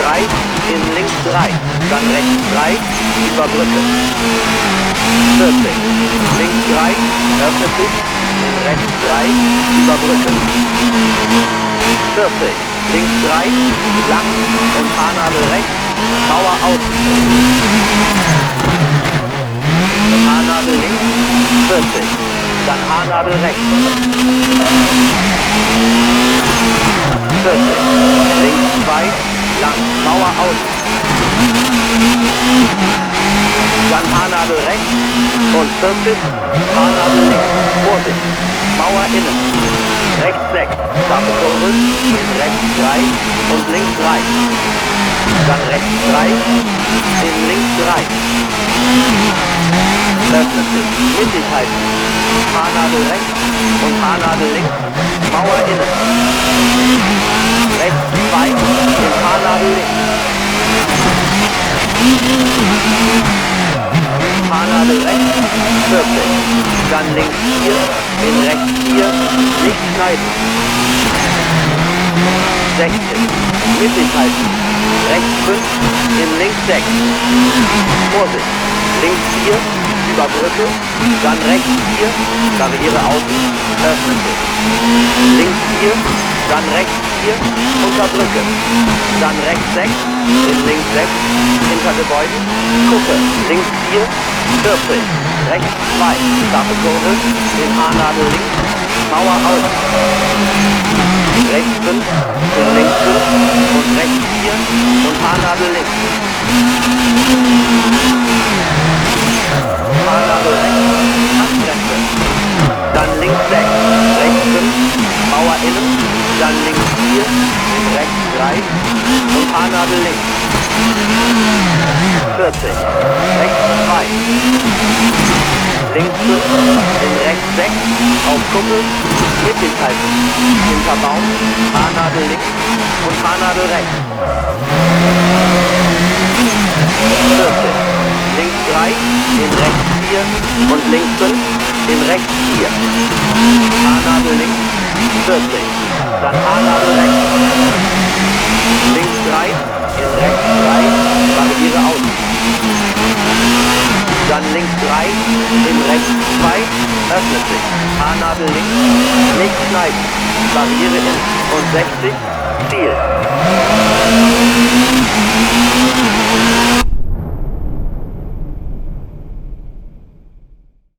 3, in links 3, dann rechts 3, über Brücke. 40, links 3, öffnet sich, in rechts 3, über Brücke. 40, links 3, lang und Haarnadel rechts, Mauer außen. Haarnadel links, 40, dann Haarnadel rechts. 40, links 2, lang, Mauer außen. Dann Haarnadel rechts und 40, Haarnadel links, Vorsicht, Mauer innen. Rechts 6, scharfe Kurve, in rechts 3 und links 3. Dann rechts 3, in links 3. Öffnet sich, mittig halten. Haarnadel rechts und Haarnadel links, Mauer innen. Rechts 2, in Haarnadel links. Haarnadel rechts, 40. Dann links 4, in rechts 4, nicht schneiden. 60, mittig halten. Rechts 5, in links 6. Vorsicht, links 4, über Brücke, dann rechts 4, Barriere außen, öffnet sich. Links 4, dann rechts 4, unter Brücke. Dann rechts 6, in links 6, hinter Gebäuden, Kuppe, links 4, 40, rechts 2, scharfe Kurve, in Haarnadel links, Mauer außen. Rechts 5, in links 5 und rechts 4 und Haarnadel links. Haarnadel rechts, Handbremse. Dann links 6, rechts 5, Mauer innen, dann links 4, in rechts 3 und Haarnadel links. 40, rechts 2, links 5, in rechts 6, auf Kuppel, mittig halten, hinter Baum, Haarnadel links und Haarnadel rechts. 40, links 3, in rechts 4 und links 5, in rechts 4. Haarnadel links, 40, dann Haarnadel rechts. Links 3, in rechts 3, Barriere außen. Dann links 3, in rechts 2, öffnet sich. Haarnadel links, nicht schneiden. Barriere in und 60, Ziel.